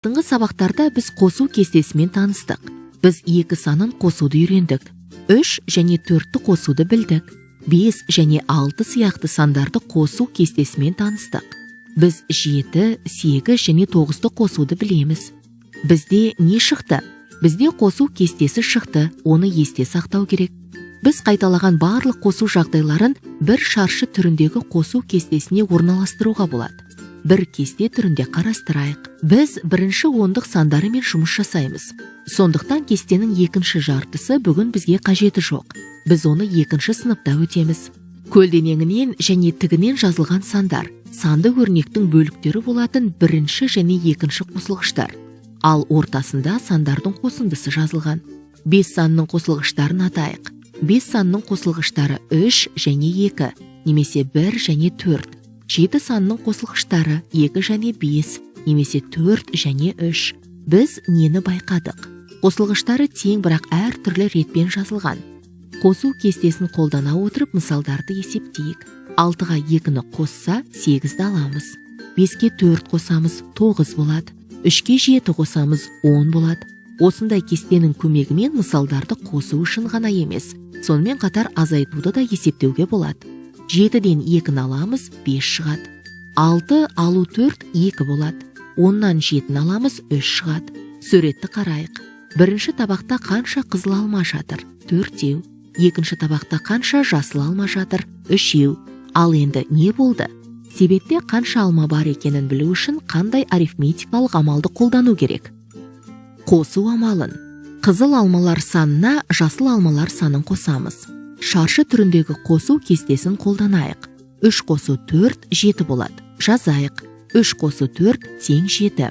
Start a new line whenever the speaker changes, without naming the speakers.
Алдыңғы сабақтарда біз қосу кестесімен таныстық. Біз екі санын қосуды үйрендік. 3 және 4-ті қосуды білдік. 5 және 6 сияқты сандарды қосу кестесімен таныстық. Біз 7, 8 және 9-ды қосуды білеміз. Бізде не шықты? Бізде қосу кестесі шықты, оны есте сақтау керек. Біз қайталаған барлық қосу жағдайларын бір шаршы түріндегі қосу кестесіне орналастыруға болады. Бір кесте түрінде қарастырайық. Біз бірінші ондық сандарымен жұмыс жасаймыз. Сондықтан кестенің екінші жартысы бүгін бізге қажеті жоқ. Біз оны екінші сыныпта өтеміз. Көлденеңінен және тігінен жазылған сандар санды өрнектің бөліктері болатын бірінші және екінші қосылғыштар. Ал ортасында сандардың қосындысы жазылған. 5 санның қосылғыштарын атайық. 5 санның қосылғыштары 3 және 2 немесе 1 және 4. 7 санның қосылғыштары 2 және 5 немесе 4 және 3. Біз нені байқадық? Қосылғыштары тең, бірақ әртүрлі ретпен жазылған. Қосу кестесін қолдана отырып, мысалдарды есептейік. 6-ға 2-ні қосса, 8-ді аламыз. 5-ке 4 қосамыз, 9 болады. 3-ке 7 қосамыз, 10 болады. Осындай кестенің көмегімен мысалдарды қосу үшін ғана емес, сонымен қатар азайтуды да есептеуге болады. 7-ден 2-ні аламыз, 5 шығады. 6 алу 4, 2 болады. 10-нан 7-ні аламыз, 3 шығады. Суретті қарайық. Бірінші табақта қанша қызыл алма жатыр? Төртеу. Екінші табақта қанша жасыл алма жатыр? Үшеу. Ал енді не болды? Себетте қанша алма бар екенін білу үшін қандай арифметикалық амалды қолдану керек? Қосу амалын. Қызыл алмалар санына жасыл алмалар санын қосамыз. Шаршы түріндегі қосу кестесін қолданайық. 3 қосу 4, 7 болады. Жазайық. 3 қосу 4 тең 7.